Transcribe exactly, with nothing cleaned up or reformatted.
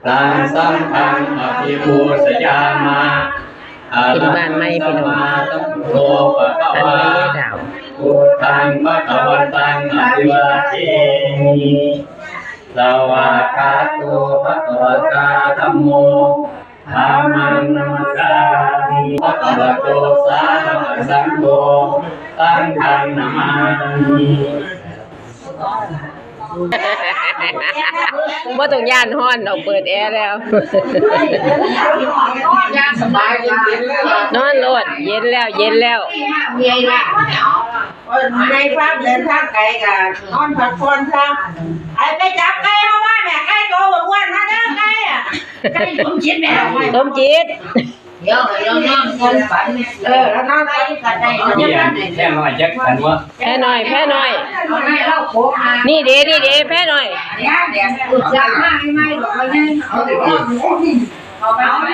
ตังสังฆังอภิปูชยามะ เป็นบ้านใหม่พี่น้อง อะระหังสัมมาสัมพุทโธภะคะวา อันนี้ดาว พุทธังภะคะวันตังอภิวาเทมิ สวากขาโตภะคะวะตาธัมโม ธัมมังนะมัสสามิ ภะคะวะโตสาวะกะสังโฆ สังฆังนะมามิ บ่ต้องย้านฮ้อนดอก เปิดแอร์แล้ว นอนโลด เย็นแล้ว เย็นแล้ว ในภาคเดินทางไกลก็นอนพักผ่อนซะ ไอ้ไปจับไก่เอามาแม่ ไก่โตอ้วนๆมาเด้อ ไก่อะ ไก่สมจิตแม่ สมจิต เดี๋ยวให้เรานอนก่อนฝัน เออ แล้วนอนไปกันได้ เอาเนี่ย แพร่น้อยจักอันวะ แพร่น้อย แพร่น้อย เอาให้เราโขกมา นี่เด้ นี่เด้ แพร่น้อย เนี่ย เดี๋ยวปรึกษามาให้ไหม บอกว่าไง เอาเดี๋ยวก่อน เอาไป